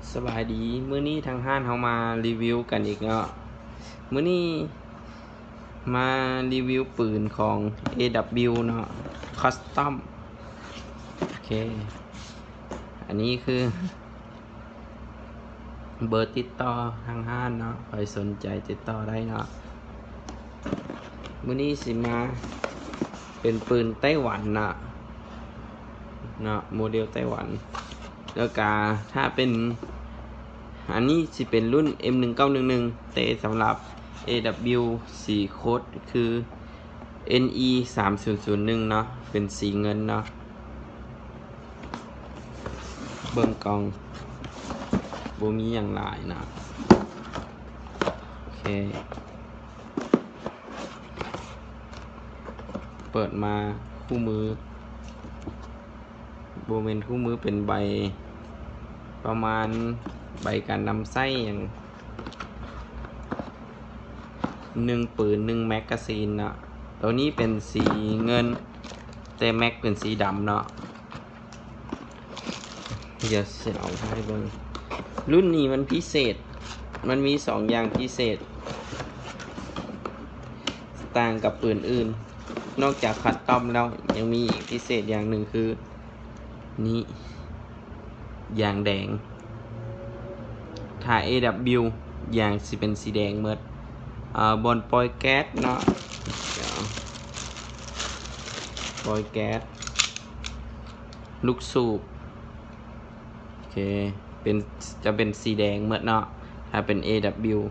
ສະບາຍດີ, ມື້ນີ້ທາງຮ້ານເຮົາມາຣີວິວກັນອີກເນາະ. ມື້ນີ້ມາຣີວິວປືນຂອງ ເອດັບເບິນຢູ ເນາະ, ຄັສຕອມ. ໂອເຄ, ອັນນີ້ຄືເບີຕິດຕໍ່ທາງຮ້ານເນາະ, ໃຜສົນໃຈຕິດຕໍ່ໄດ້ເນາະ. ມື້ນີ້ຊິມາເປັນປືນໄຕ້ຫວັນນະ ເນາະ, ໂມເດວໄຕ້ຫວັນ. ແລ້ວກະຖ້າເປັນ ອັນນີ້ຊິເປັນລຸ້ນ ເອັມໜຶ່ງເກົ້າໜຶ່ງໜຶ່ງ ແຕ່ສຳລັບ ເອດັບເບິນຢູ ສີໂຄດຄື ເອັນອີສາມສູນສູນໜຶ່ງເນາະ, ເປັນສີເງິນເນາະ. ເບິ່ງກ່ອງ ບໍ່ມີຫຍັງຫຼາຍເນາະ. ໂອເຄ. ເປີດມາຄູ່ມື, ບໍ່ແມ່ນຄູ່ມື, ເປັນໃບ ປະມານໃບການນຳໃຊ້ຫຍັງ ໜຶ່ງປືນ ໜຶ່ງແມັກກາຊີນເນາະ. ໂຕນີ້ເປັນສີເງິນ ແຕ່ແມັກເປັນສີດຳເນາະ. ດຽວຊິເອົາໃຫ້ເບິ່ງ. ລຸ້ນນີ້ມັນພິເສດ, ມັນມີສອງຢ່າງພິເສດ ຕ່າງກັບປືນອື່ນ. ນອກຈາກຄັສຕອມແລ້ວ ຍັງມີອີກພິເສດຢ່າງໜຶ່ງຄື ນີ້ ຢາງແດງ. ຖ້າ ເອດັບເບິນຢູ ຢາງຊິເປັນສີແດງໝົດ. ເອີ ບ່ອນປ່ອຍແກັສເນາະ, ດຽວ ປ່ອຍແກັສ ລູກສູບ. ໂອເຄ, ເປັນ ຈະເປັນສີແດງໝົດເນາະ ຖ້າເປັນ ເອດັບເບິນຢ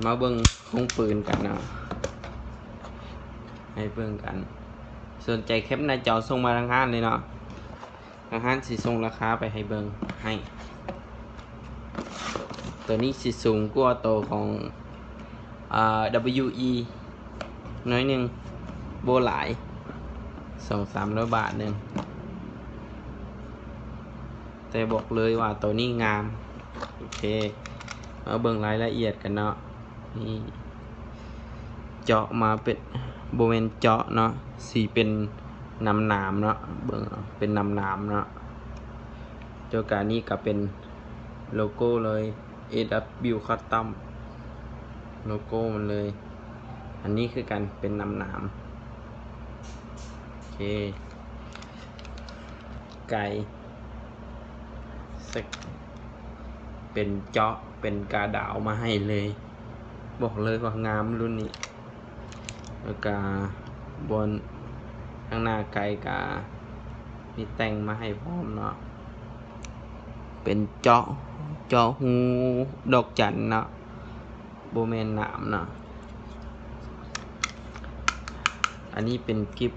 ູ. ມາເບິ່ງໂຄງປືນກັນເນາະ, ໃຫ້ເບິ່ງກັນ. ສົນໃຈແຄັບໜ້າຈໍສົ່ງມາທາງຮ້ານເລີຍເນາະ, ທາງຮ້ານຊິສົ່ງລາຄາໄປໃຫ້ເບິ່ງໃຫ້. ໂຕນີ້ຊິສູງກວ່າໂຕຂອງ ອາ ດັບເບິນຢູອີ ໜ້ອຍໜຶ່ງ, ບໍ່ຫຼາຍ, ສອງສາມຮ້ອຍບາດໜຶ່ງ, ແຕ່ບອກເລີຍວ່າໂຕນີ້ງາມ. ໂອເຄ, ມາເບິ່ງລາຍລະອຽດກັນເນາະ. ນີ້ ເຈາະມາເປັນ ບໍ່ແມ່ນເຈາະເນາະ, ຊິເປັນໜາມໆເນາະ, ເບິ່ງເອົາ ເປັນໜາມໆເນາະ. ແລ້ວກະນີ້ກະເປັນໂລໂກ້ເລີຍ ເອດັບເບິນຢູຄັສຕອມ ໂລໂກ້ມັນເລີຍ. ອັນນີ້ຄືກັນ ເປັນໜາມໆ. ໂອເຄ, ໄກ ເປັນເຈາະ ເປັນກາດາວມາໃຫ້ເລີຍ, ບອກເລີຍວ່າງາມລຸ້ນນີ້. ແລ້ວກະບ່ອນທາງໜ້າໄກກະມີແຕ່ງມາໃຫ້ພ້ອມເນາະ, ເປັນເຈາະ ເຈາະຮູດອກຈັນເນາະ, ບໍ່ແມ່ນໜາມເນາະ. ອັນນີ້ເປັນກິບ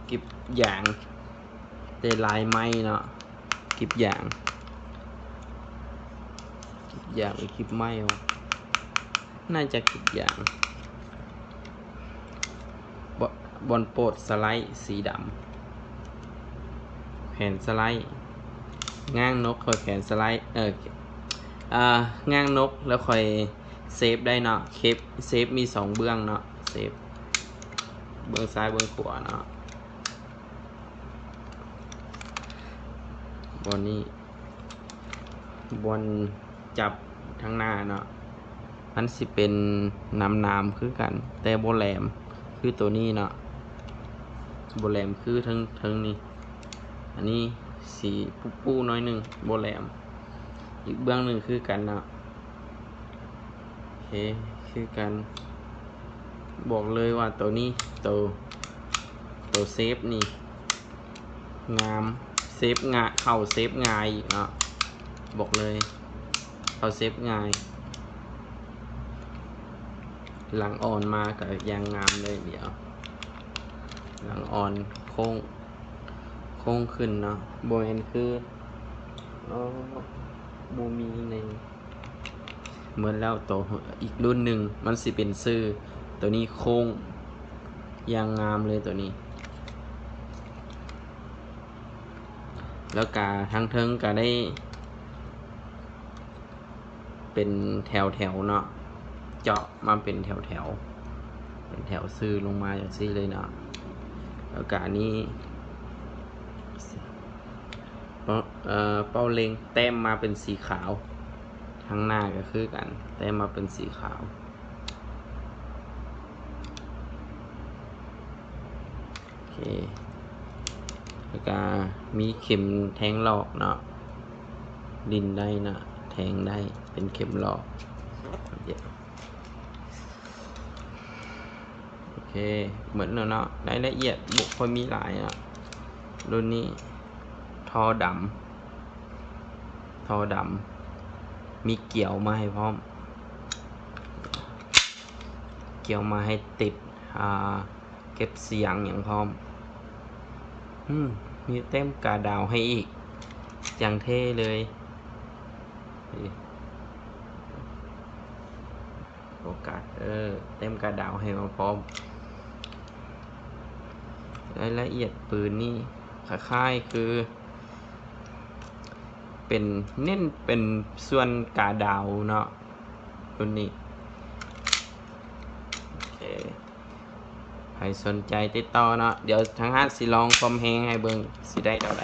ກິບຢາງ ແຕ່ລາຍໄມ້ເນາະ, ກິບຢາງ ກິບຢາງ ຫຼື ກິບໄມ້ວະ? ໜ້າຈະກິບຢາງ. ບ່ອນ ບ່ອນໂປດສະໄລສີດຳ, ແຂນສະໄລ, ງ່າງນົກ ຂ້ອຍແຂນສະໄລ, ເອີ ອ່າ ງ່າງນົກ ແລ້ວຂ້ອຍເຊຟໄດ້ເນາະ, ເຊຟ ເຊຟມີສອງເບື້ອງເນາະ, ເຊຟເບື້ອງຊ້າຍເບື້ອງຂວາເນາະ. ບ່ອນນີ້ ບ່ອນຈັບທາງໜ້າເນາະ, ມັນຊິເປັນໜາມໆຄືກັນ ແຕ່ບໍ່ແຫຼມຄືໂຕນີ້ເນາະ, ບໍ່ແຫຼມຄືເທິງ ເທິງນີ້. ອັນນີ້ສີປຸ້ໆໜ້ອຍໜຶ່ງ ບໍ່ແຫຼມ. ອີກເບື້ອງໜຶ່ງຄືກັນເນາະ. ໂອເຄ ຄືກັນ. ບອກເລີຍວ່າໂຕນີ້ ໂຕ ໂຕເຊຟນີ້ງາມ, ເຊຟງ່າຍ, ເຂົ້າເຊຟງ່າຍອີກເນາະ, ບອກເລີຍ ເຂົ້າເຊຟງ່າຍ. ຫຼັງອ່ອນມາກໍຢ່າງງາມເລີຍ, ດຽວຫຼັງອ່ອນໂຄ້ງ ໂຄ້ງຂຶ້ນເນາະ, ບໍ່ແມ່ນຄື ເອີ ບໍ່ມີໃນ ໝົດແລ້ວ. ໂຕອີກລຸ້ນໜຶ່ງມັນຊິເປັນຊື່ ໂຕນີ້ໂຄ້ງຢ່າງງາມເລີຍໂຕນີ້. ແລ້ວກະທາງເທິງກະໄດ້ເປັນແຖວໆເນາະ, ເຈາະມາເປັນແຖວໆ ເປັນແຖວຊື່ລົງມາຈັ່ງຊີ້ເລີຍເນາະ. ແລ້ວກະອັນນີ້ ເປົາ ເອີ ເປົາເລັ່ງແຕ້ມມາເປັນສີຂາວ, ທາງໜ້າກໍຄືກັນ ແຕ້ມມາເປັນສີຂາວ. ໂອເຄ ແລ້ວກະມີເຂັມແທງຫຼອກເນາະ, ຫຼິ້ນໄດ້ເນາະ ແທງໄດ້ເປັນເຂັມຫຼອກ. ໂອເຄ ໝົດແລ້ວເນາະ, ລາຍລະອຽດບໍ່ຄ່ອຍມີຫຼາຍເນາະ. ລຸ້ນນີ້ທໍ່ດຳ ທໍ່ດຳ ມີກຽວມາໃຫ້ພ້ອມ, ກຽວມາໃຫ້ຕິດ ອ່າ ເກັບສຽງຫຍັງພ້ອມ. ອືມ ມີແຕ້ມກາດາວໃຫ້ອີກ ຢ່າງເທ່ເລີຍ. ນີ້ ໂຟກັສ ເອີ ແຕ້ມກາດາວໃຫ້ມາພ້ອມ. ລາຍລະອຽດປືນນີ້ຄ້າຍໆຄືເປັນ ເນັ້ນເປັນສ່ວນກາດາວເນາະ ລຸ້ນນີ້. ໂອເຄ ໃຜສົນໃຈຕິດຕໍ່ເນາະ, ດຽວທາງຮ້ານຊິລອງຄວາມແຮງໃຫ້ເບິ່ງ ຊິໄດ້ເທົ່າໃດ.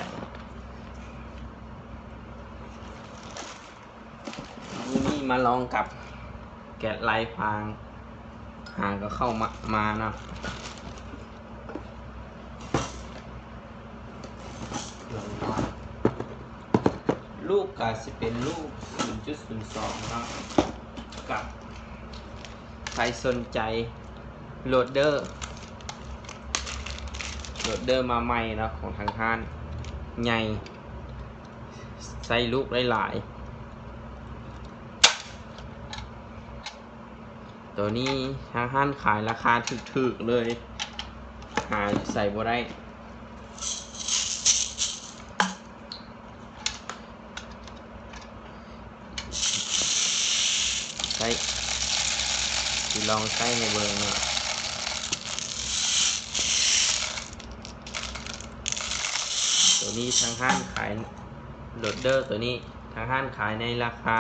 ມື້ນີ້ມາລອງກັບແກັດລາຍພາງ, ຫາກໍເຂົ້າມາ ມາເນາະ. ລູກກໍຊິເປັນລູກສູນຈຸດສູນສອງເນາະ, ກັບໃຜສົນໃຈໂຫຼດເດີ ໂຫຼດເດີມາໃໝ່ເນາະ ຂອງທາງຮ້ານ ໃຫຍ່ ໃສ່ລູກໄດ້ຫຼາຍ. ໂຕນີ້ທາງຮ້ານຂາຍລາຄາຖືກໆເລີຍ, ຫາຢູ່ໃສບໍ່ໄດ້. ໃຊ້ ຊິລອງໃຊ້ໃຫ້ເບິ່ງເນາະ. ໂຕນີ້ທາງຮ້ານຂາຍໂຫຼດເດີ ໂຕນີ້ທາງຮ້ານຂາຍໃນລາຄາ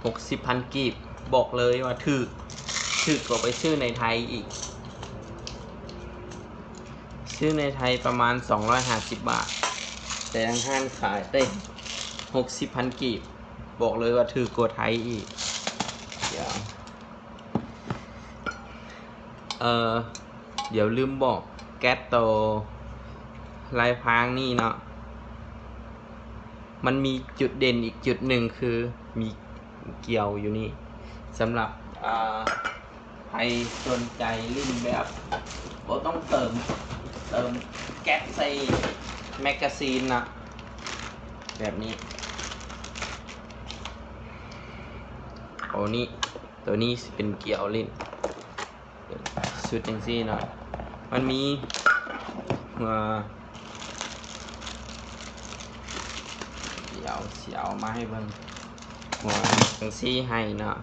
ຫົກສິບພັນກີບ, ບອກເລີຍວ່າຖືກ ຖືກກວ່າໄປຊື້ໃນໄທອີກ. ຊື້ໃນໄທປະມານສອງຮ້ອຍຫ້າສິບບາດ, ແຕ່ທາງຮ້ານຂາຍໄດ້ຫົກສິບພັນກີບ, ບອກເລີຍວ່າຖືກກວ່າໄທອີກ. ດຽວ ເອີ ດຽວລືມບອກ, ແກັດໂຕລາຍພາງນີ້ເນາະ ມັນມີຈຸດເດັ່ນອີກຈຸດໜຶ່ງ ຄືມີກຽວຢູ່ນີ້. ສຳລັບ ເອີ ໃຜສົນໃຈຫຼິ້ນແບບບໍ່ຕ້ອງເຕີມ ເຕີມແກັດໃສ່ແມັກກາຊີນນະ ແບບນີ້. ໂອ ນີ້ ໂຕນີ້ຊິເປັນກຽວຫຼິ້ນ ຊຸດຈັ່ງຊີ້ເນາະ, ມັນມີຫົວ ດຽວຊິເອົາມາໃຫ້ເບິ່ງ, ຫົວຈັ່ງຊີ້ໃຫ້ເນາະ,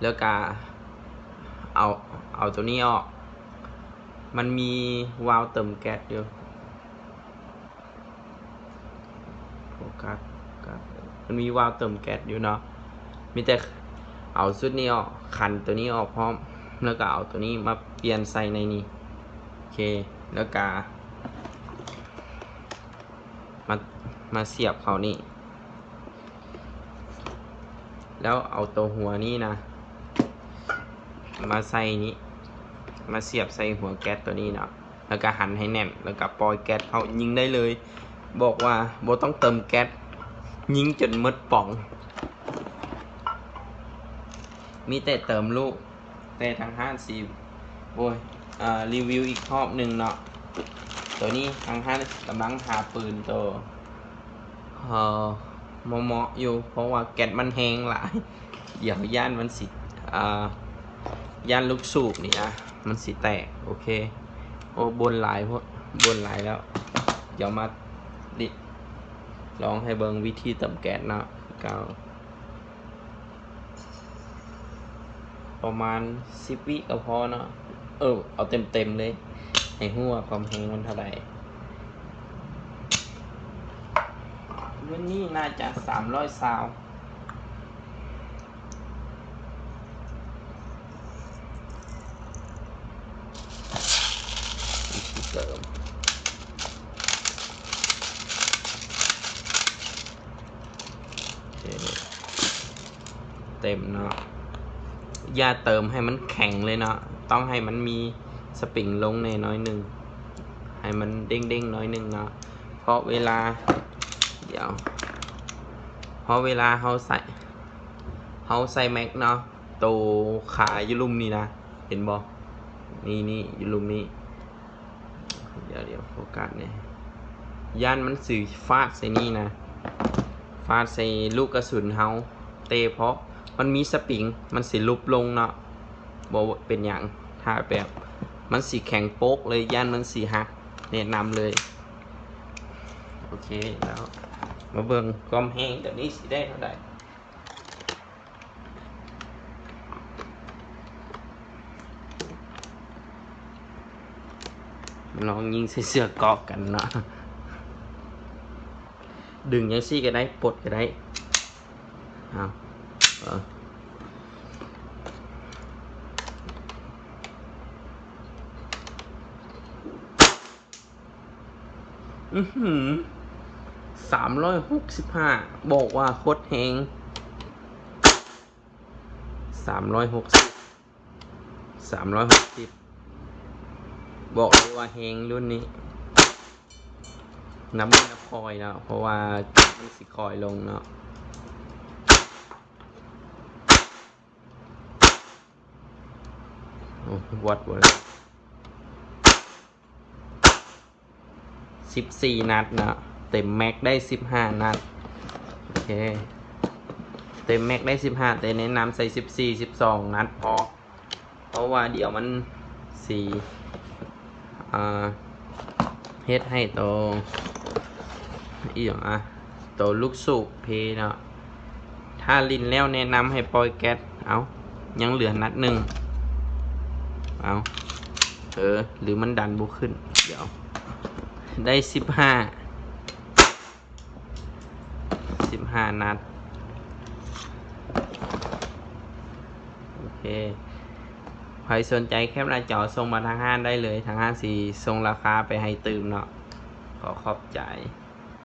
ແລ້ວກະເອົາ ເອົາໂຕນີ້ອອກ, ມັນມີວາວເຕີມແກັດຢູ່. ໂຟກັສ ໂຟກັສ ມັນມີວາວເຕີມແກັດຢູ່ເນາະ, ມີແຕ່ເອົາຊຸດນີ້ອອກ, ຂັນໂຕນີ້ອອກພ້ອມ, ແລ້ວກໍເອົາໂຕນີ້ມາປ່ຽນໃສ່ໃນນີ້. ໂອເຄ ແລ້ວກະມາ ມາສຽບເຂົ້ານີ້. ແລ້ວເອົາໂຕຫົວນີ້ນະ ມາໃສ່ນີ້ ມາສຽບໃສ່ຫົວແກັດໂຕນີ້ເນາະ, ແລ້ວກະຫັນໃຫ້ແໜ້ນ, ແລ້ວກະປ່ອຍແກັດເຂົ້າຍິງໄດ້ເລີຍ. ບອກວ່າບໍ່ຕ້ອງເຕີມແກັດ, ຍິງຈົນໝົດປ່ອງ, ມີແຕ່ເຕີມລູກ. ແຕ່ທາງຮ້ານຊິ ໂອ້ຍ ເອີ ຣີວິວອີກຮອບໜຶ່ງເນາະ. ໂຕນີ້ທາງຮ້ານກຳລັງຫາປືນໂຕ ເອີ ເໝາະໆຢູ່ ເພາະວ່າແກັດມັນແຮງຫຼາຍ, ດຽວຢ້ານມັນຊິ ເອີ ຢ້ານລູກສູບນີ້ນະ ມັນຊິແຕກ. ໂອເຄ ໂອ້ ບ່ນຫຼາຍໂພດ ບ່ນຫຼາຍແລ້ວ. ດຽວມາລິ ລອງໃຫ້ເບິ່ງວິທີເຕີມແກັດເນາະ ຄືເກົ່າ. ປະມານສິບວິກໍພໍເນາະ. ເອີ ເອົາເຕັມໆເລີຍ ໃຫ້ຮູ້ວ່າຄວາມແຮງມັນເທົ່າໃດ. ເງິນນີ້ໜ້າຈະສາມຮ້ອຍຊາວ. ວິທີເຕີມ. ເຕັມເນາະ. ຢ່າເຕີມໃຫ້ມັນແຂງເລີຍເນາະ, ຕ້ອງໃຫ້ມັນມີສະປຣິງລົງແດ່ໜ້ອຍໜຶ່ງ, ໃຫ້ມັນເດ້ງໆໜ້ອຍໜຶ່ງເນາະ. ເພາະເວລາ ດຽວ ເພາະເວລາເຮົາໃສ່ ເຮົາໃສ່ແມັກເນາະ, ໂຕຂາຢູ່ລຸ່ມນີ້ນະ ເຫັນບໍ່? ນີ້ໆ ຢູ່ລຸ່ມນີ້. ດຽວໆ ໂຟກັສແດ່, ຢ້ານມັນຊິຟາດໃສ່ນີ້ນະ, ຟາດໃສ່ລູກກະສຸນເຮົາ. ແຕ່ເພາະມັນມີສະປຣິງ ມັນຊິຫຼຸບລົງເນາະ, ບໍ່ເປັນຫຍັງ. ຖ້າແບບມັນຊິແຂງໂປກເລີຍ ຢ້ານມັນຊິຫັກ, ແນະນຳເລີຍ. ໂອເຄ ແລ້ວມາເບິ່ງຄວາມແຮງຕົວນີ້ຊິໄດ້ເທົ່າໃດ. ລອງຍິງໃສ່ເສື້ອເກາະກັນເນາະ, ດຶງຈັ່ງຊີ້ກໍໄດ້ ປົດກໍໄດ້. ເອົາ ເອີ ອືຫື ສາມຮ້ອຍຫົກສິບຫ້າ ບອກວ່າໂຄດແຮງ. ສາມຮ້ອຍຫົກສິບ ສາມຮ້ອຍຫົກສິບ ບອກເລີຍວ່າແຮງລຸ້ນນີ້. ນັບມື້ນັບຄອຍເນາະ, ເພາະວ່າມັນຊິຄອຍລົງເນາະ. ໂອ້ ວັດບໍ່ໄດ້. ສິບສີ່ນັດເນາະ, ເຕັມແມັກໄດ້ສິບຫ້ານັດ. ໂອເຄ ເຕັມແມັກໄດ້ສິບຫ້າ ແຕ່ແນະນຳໃສ່ສິບສີ່ ສິບສອງນັດພໍ, ເພາະວ່າດຽວມັນຊິ ອ່າ ເຮັດໃຫ້ໂຕ ອີ່ຫຍັງອະ ໂຕລູກສູບເພເນາະ. ຖ້າຫຼິ້ນແລ້ວແນະນຳໃຫ້ປ່ອຍແກັດ. ເອົ້າ ຍັງເຫຼືອນັດໜຶ່ງ. ເອົ້າ ເອີ ຫຼືມັນດັນບໍ່ຂຶ້ນ. ດຽວ ໄດ້ສິບຫ້າ ສິບຫ້ານັດ. ໂອເຄ ໃຜສົນໃຈແຄປໜ້າຈໍສົ່ງມາທາງຮ້ານໄດ້ເລີຍ, ທາງຮ້ານຊິສົ່ງລາຄາໄປໃຫ້ຕື່ມເນາະ. ຂໍຂອບໃຈ.